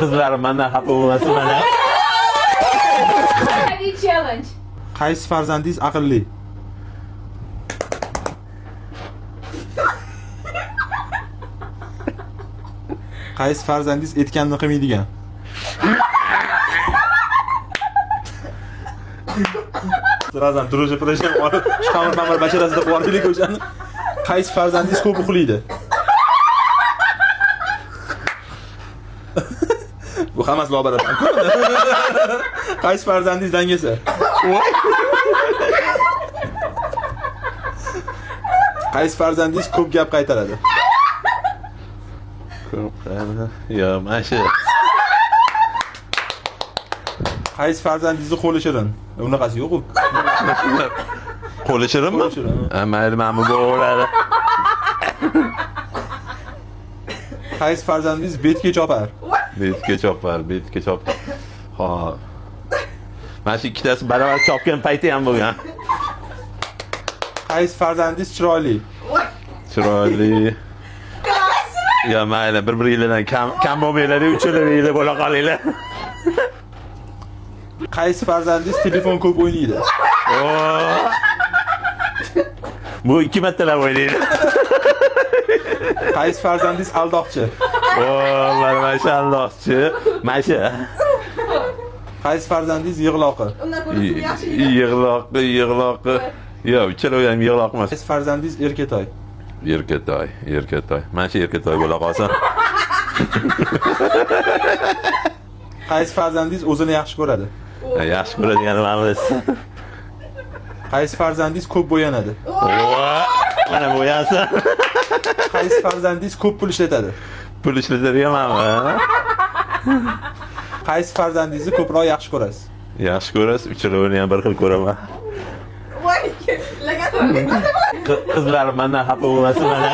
Qizlarim mendan xafa bo'lmasin mana. Heavy challenge. Qaysi farzandingiz aqlli? Qaysi farzandingiz aytganini qilmaydigan? Сразу дружи пришел, shu xamir pamir basharasida qilib yubordik o'shani. Qaysi farzandingiz ko'p uxlaydi? Bu hammasi lobar. Qaysi farzandingiz dangasa? Qaysi farzandingiz ko'p gap qaytaradi? Yo, mana shu. Qaysi farzandingizni qo'li shirin? Unaqasi yo'q-ku. Qo'li shirinmi? Qo'li shirin. Ha, mayli, mana bu bo'ladi. Qaysi farzandingiz betga chopar? Betga chopar, betga chopar. Hop. Mana shu ikkitasi barobar chopgan payti ham bo'lgan. Qaysi farzandingiz chiroyli? Chiroyli. Yo, mayli, bir-biringlardan kam kam bo'lmanglar, uchalavinglar bo'la qolinglar. Qaysi farzandingiz telefon ko'p o'ynaydi? Oo. Bu ikki martalab o'ynaydi. Qaysi farzandingiz aldoqchi? Oo, mana shu aldoqchi. Mana shu. Qaysi farzandingiz yig'loqi? Undan ko'ra suv yaxshi. Yig'loqi, yig'loqi. Yo, uchalovi ham yig'loq emas. Qaysi farzandingiz erkatoy? Erkatoy, erkatoy. Mana shu erkatoy bo'la qolsin. Qaysi farzandingiz o'zini yaxshi ko'radi? Yaxshi ko'radigan mana bilasiz. Qaysi farzandingiz ko'p bo'yanadi? Oo, mana bu yaxshi. Qaysi farzandingiz ko'p pul ishlatadi? Pul ishlatadigan mana. Qaysi farzandingizni ko'proq yaxshi ko'rasiz? Yaxshi ko'rasiz, uchalovini ham bir xil ko'raman. Voy, lagat. Qizlarim mendan xafa bo'lmasin mana.